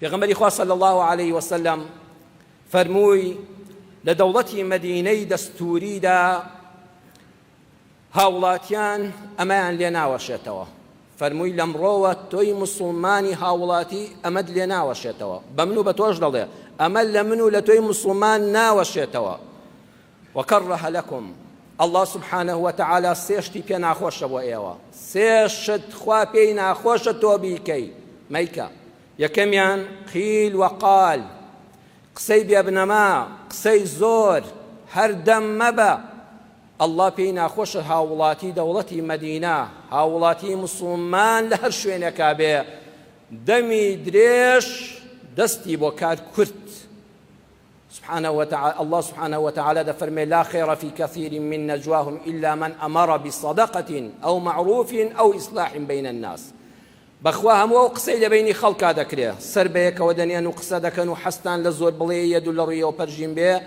پێغەمبەری خوا صلی اللە علیه وسلم فەرمووی لە دەوڵەتی مەدینەی دەستووریدا هاوڵاتیان ئەمەیان لێ ناوەشێتەوە فەرمووی لەمڕۆوە تۆی مسوڵمانی هاوڵاتی ئەمەت لێ ناوەشێتەوە بە من و بە تۆش دەڵێ ئەمە لە من و لە تۆی مسوڵمان ناوەشێتەوە وکره لکم اللە سبحانە وتعالی سێ شتی پێ ناخۆشە بۆ ئێوە سێ شت خوا پێی ناخۆشە تۆ بیکەی مەیکە یەکەمیان قیل وقال قسەی بێبنەما قسەی زۆر هەردەم مەبە اللە پێی ناخۆشە هاوڵاتی دەوڵەتی مەدینە هاوڵاتی مسوڵمان لە هەر شوێنێکا بێ دەمی درێژ دەستی بۆ کار کورت سبحانە وتعالی اللە سبحانە وتعالی دەفەرمێ لا خیر فی کثیر من نجواهم الا من امر بصدقة او معروف او اصلاح بین الناس بەخوا هەموو ئەو قسەی لە بەینی خەڵکا دەکرێ سەر بەیەکەوە دەنێن و قسە دەکەن و حەزتان لە زۆر بڵێیە دوو لە ڕوویەوە پەرژین بێ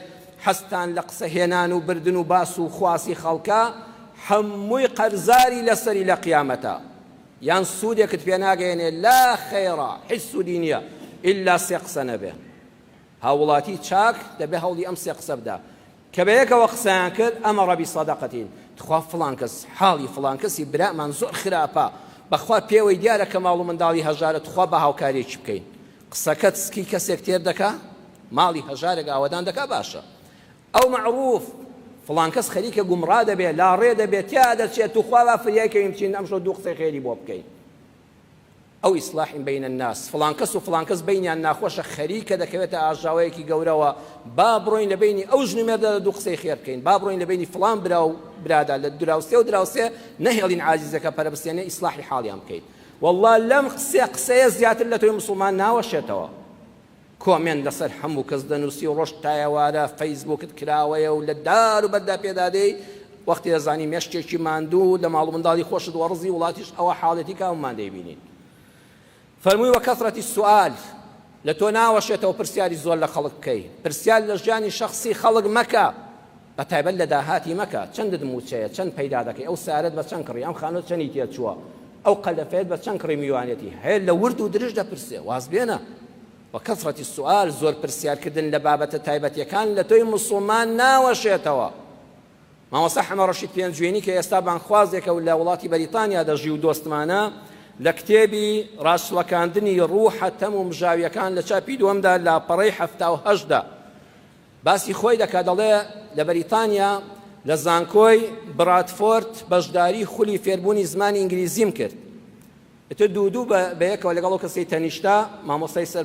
حەزتان لە قسە هێنان و بردن و باس و خواسی خەڵکە هەمووی قەرزاری لەسەری لە قیامەتە یان سوودێکت پێ ناگەیەنێ لا خەیرە هیچ سوودی نییە ئیلا سێ قسە نەبێ هاووڵاتی چاک دەبێ هەوڵی ئەم سێ قسە بدا کە بەیەکەوە قسەیان کرد ئەمەڕ بصدقة تخوا فڵان کەس حاڵی فڵان کەسی برامان زۆر خراپە بەخوا پێوەی دیارە کە ماڵ و منداڵی هەژارە تخوا با هاوکاریەکی بکەین قسەکەت سکی کەسێک تێر دەکا ماڵی هەژارێک ئاوەدان دەکا باشە ئەو مەعروف فڵان کەس خەریکە گومڕا دەبێ لاڕێ دەبێ تیا دەچێت توخوا با فریای کەوین بچین ئەمشەو دوو قسەی خێری بۆ بکەین او اصلاح بین الناس، فڵان کەس و فڵان کەس بەینیان ناخۆشە خەریکە دەکەوێتە ئاژاوەیەکی گەورەوە، با بڕۆین لە بەینی ئەو ژن و مێردەدا دوو قسەی خێر بکەین، با بڕۆین لە بەینی فڵان برا و برادا، لە دراوسێ و دراوسێ نەهێڵین عازیزەکە پەرە بستێنێ ئیسڵاحی حاڵیان بکەین. وەڵڵا لەم سێ قسەیە زیاتر لە تۆی موسڵمان ناوەشێتەوە. کۆمێنت لەسەر هەموو کەس دەنووسی و ڕۆژ تا ئێوارە فەیسبووکت کراوەیە و لە دار و بەردا پێدا دێی، وەختی دەزانی مێشکێکی ماندوو لە ماڵ و منداڵی خۆشت وەڕزی وڵاتیش ئەوە حاڵێتی کە هەموومان دەیبینین. فەرمووی وکثرة السؤال لە تۆ ناوەشێتەوە پرسیاری زۆر لە خەڵک بکەی، پرسیار لە ژیانی شەخسی خەڵک مەکە، بە تایبەت لە داهاتی مەکە، چەندت مووچەیە، چەند پەیدا دەکەی، ئەو سەیارەت بە چەند کڕی، ئەم خانووە چەنی تێچووە، ئەو قەلەفەیەت بە چەند کڕی میوانێتی، هەیە لە ورد و درشت دەپرسێ، واز بێنە. وکثرة السؤال زۆر پرسیارکردن لە بابەتە تایبەتیەکان لە تۆی موسڵمان ناوەشێتەوە. مامۆستا حەمە ڕەشید پێنجوێنی کە ئێستا بانگخوازێکە و لە وڵاتی بەریتانیا دەژی و دۆستمانە، لە کتێبی، ڕاچڵەکاندنی ڕووحە تەم و مژاویەکان لە چاپی دووەمدا لاپەڕەی 78 دا، باسی خۆی دەکات دەڵێ لە بەریتانیا لە زانکۆی بڕادفۆرد بەشداری خولی فێربوونی زمانی ئینگلیزیم کرد. ئیتر دوو دوو بە یەکەوە لەگەڵ ئەو کەسەی تەنیشتە مامۆستای سەر.